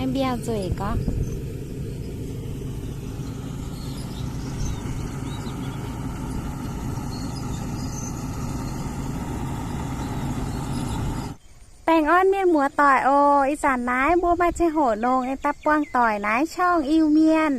Mbiauh nzueic gorngv. Baengh orn mienh muoz-doic oc. Ih zanc naaiv mbuo maaih ziangh hoc nongx aengx daaih buangh doic naaiv ช่อง Iu-Mienh.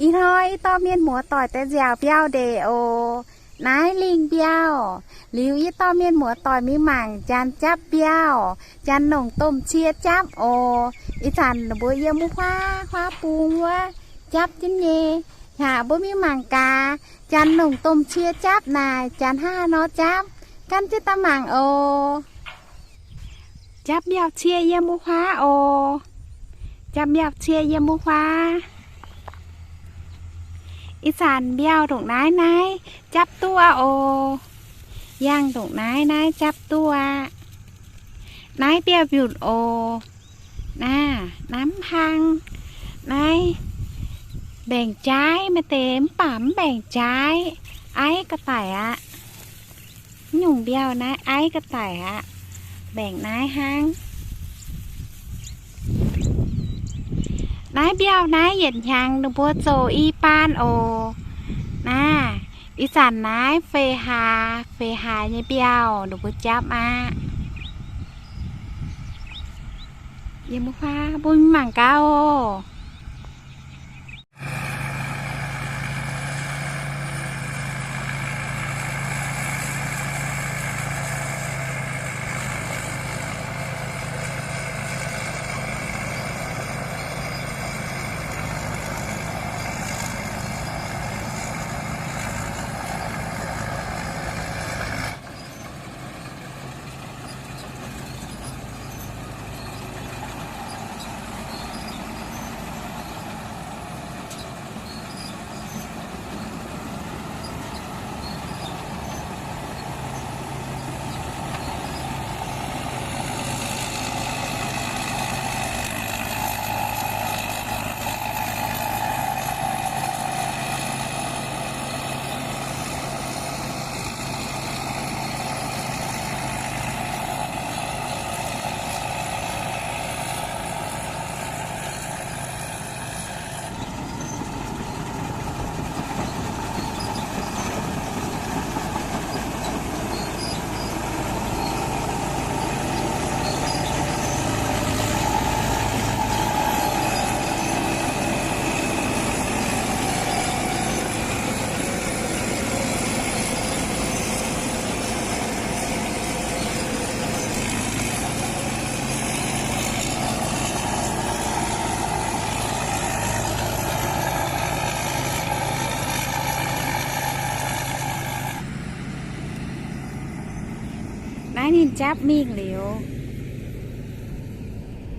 Ih hnoi yie dorh mienh muoz-doic daaih nziaauc mbiauh ndeic oc. Naaiv lingh mbiauh. Liuz yie dorh mienh muoz-doic mingh mangc janx japv mbiauh, janx longc domh cie japv oc. Ih zanc mbuo yiem wuov huaav, huaav bung wuov japv jienv nyei. Yaac mbuo mingh mangc gaax, janx longc domh cie japv naaic, janx hnangv haaix nor japv, gan jienv daaih mangc oc. Japv mbiauh cie yiem wuov huaav oc. Japv mbiauh cie yiem wuov huaav. Ih zanc mbiauh ndongc naaiv naaiv japv duqv oc. Yangh ndongc naaiv naaiv japv duqv aqv. Naaiv mbiauh mbiutc oc. Naaiv, naaiv mv hlang. Naaiv mbaengc-jaaiv, maaih deix mv baac mv mbaengc-jaaiv, aiv ga'daic aqv. Mv nyungc mbiauh naaiv aiv ga'daic aqv. Mbaengc naaiv hnangv. Naaiv mbiauh naaiv yietc hnyangx ninh mbuo zoux i baan oc. Naaiv, ih zanc naaiv feix hlaax, feix hlaax nyei mbiauh ninh mbuo japv aqv. Yiem wuov huaav mbuo mingh mangc gaax oc. Naaiv ninh japv mingh liuz,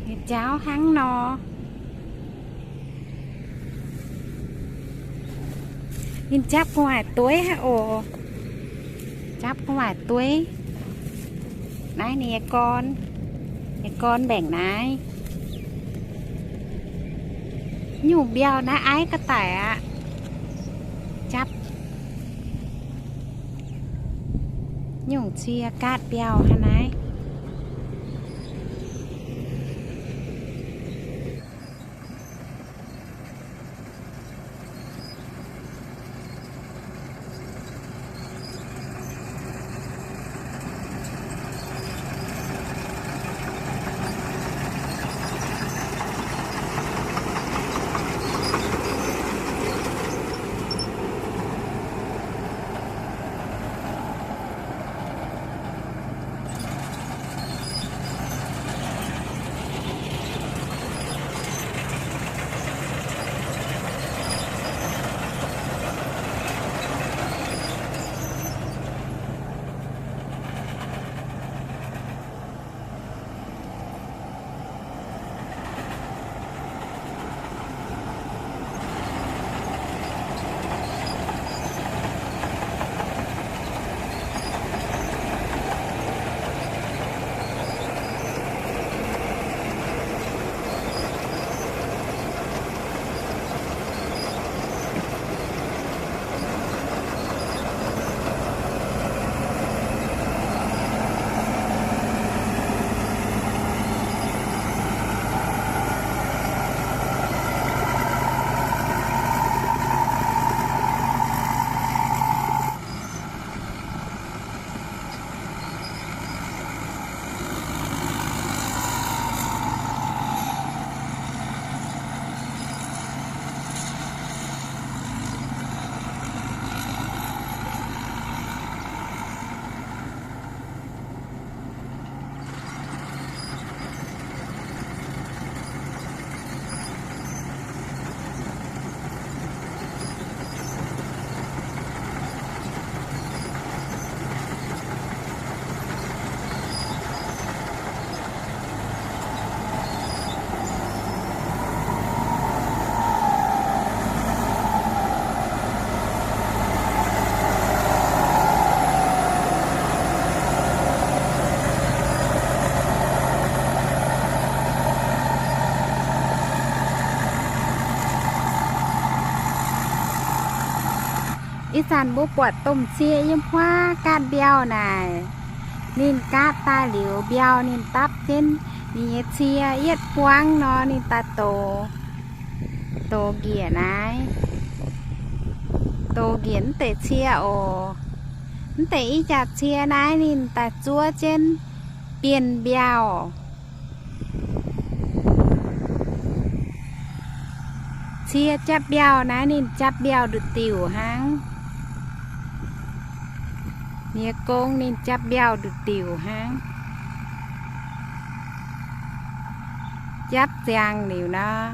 ninh jauv hnangv nor. Ninh japv gu'nguaaic dueiv aqv oc. Japv gu'nguaaic dueiv. Naaiv ninh nyei gorn, nyei gorn mbaengc naaiv. Nyungc mbiauh naaiv aiv ga'daic aqv. Japv nyungc cie gaatv mbiauh hnangv naaiv. Ih zanc mbuo buatc domh cie yiem huaav gaatv mbiauh naaic. Ninh gaatv daaih liuz mbiauh ninh dapv jienv ninh nyei cie yietv buangv nor, ninh daaih dox, dox njiec naaiv, dox njiec mv deix cie oc. Mv deix ih jaax cie naaiv ninh daaih zuov jienv bienh mbiauh. Cie japv mbiauh naaiv ninh japv mbiauh nduqc diuc hnangv. Ninh nyei gong ninh japv mbiauh nduqc diuc hnangv. Japv ziangx liuz nor,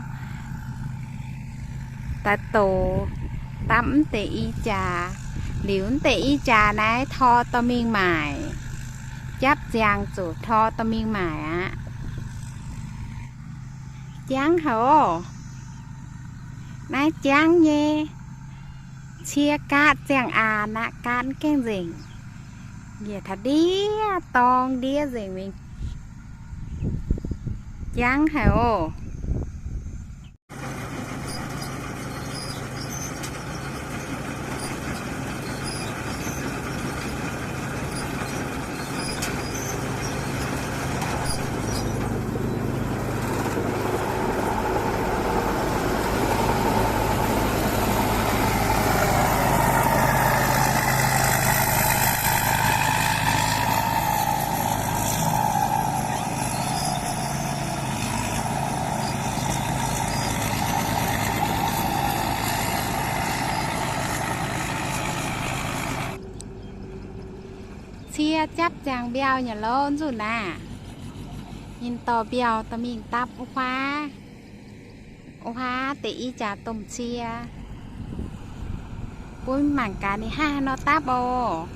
daaih dox dapv mv deix i jaax. Liuz mv deix i jaax naaiv tor dorh mingh maaic. Japv ziangx zuqc tor dorh mingh maaic aqv. Jangv haic oc. Naaiv jangv nyei. Cie gaatv ziangh aanx aqv, gaatv gaengh nzengc. Njiec taux ndiev dorng ndiev nzengc mingh. Jangv haic oc. Cie japv ziangx mbiauh nyei lov nzunc naaiv. Ninh dorh mbiauh dorh mingh dapv wuov huaav, wuov huaav deix i jaax domh cie. Mbuo mangc gaax ninh hnangv haaix nor dapv oc.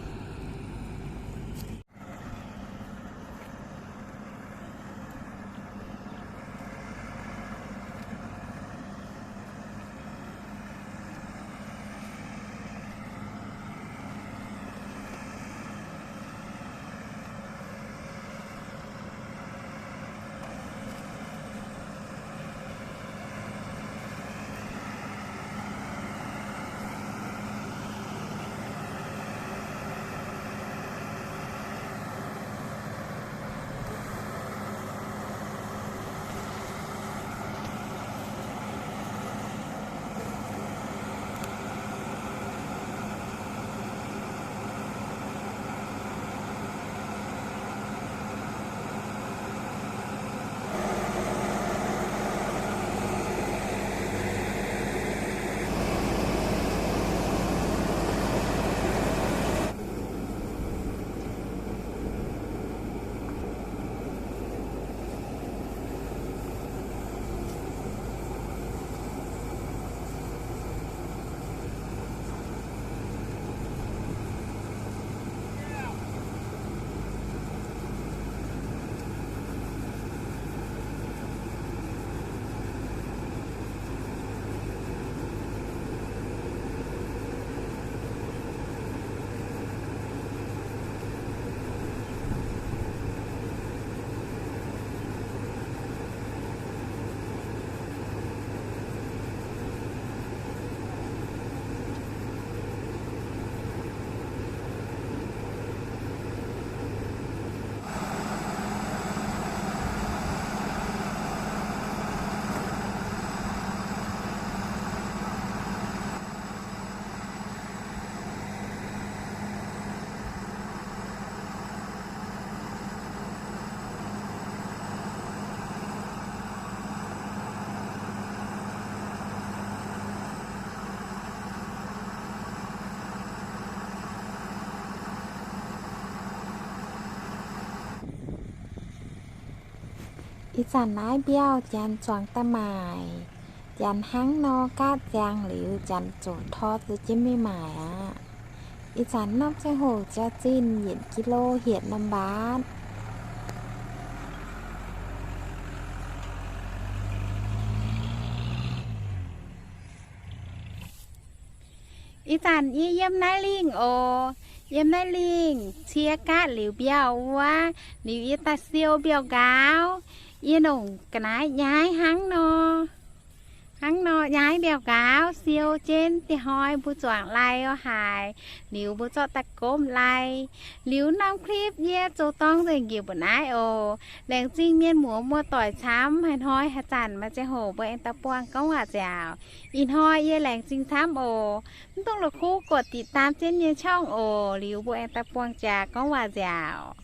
Ih zanc naaiv mbiauh janx zuangx daaih maaic. Janx hnangv nor gaatv ziangx liuz, janx ziouc tor zuqc jienv mingh maaic aqv. Ih zanc norm ziangh hoc jaax-zinh yietc kilo hietc norm mbaatv. Ih zanc yie yiem naaiv lingh oc. Yiem naaiv lingh cie gaatv liuz mbiauh wuov, liuz yie daaih siou mbiauh nqaauv. Yie longc ga'naaiv nyaaiv hnangv nor. Hnangv nor, yaac mbiauh gaax siou jienv dieh hnoi mbuo zuangx lai oc haic. Liuz mbuo zorqv daaih gomv lai. Liuz norm clip yie zoux dorng nzengc njiec mbu'naaiv naaiv oc. Laengz zingh mienh muoz muoz-doic camv, haaix hnoi haaix zanc maaih ziangh hoc mbuo aengx daaih buangh gorngv waac nziaauc. Ih hnoi yie laengz zingh camv oc. Mv dungx la'kuqv กดติดตาม jienv yie nyei ช่อง oc. Liuz mbuo aengx daaih buangh jaax gorngv waac nziaauc.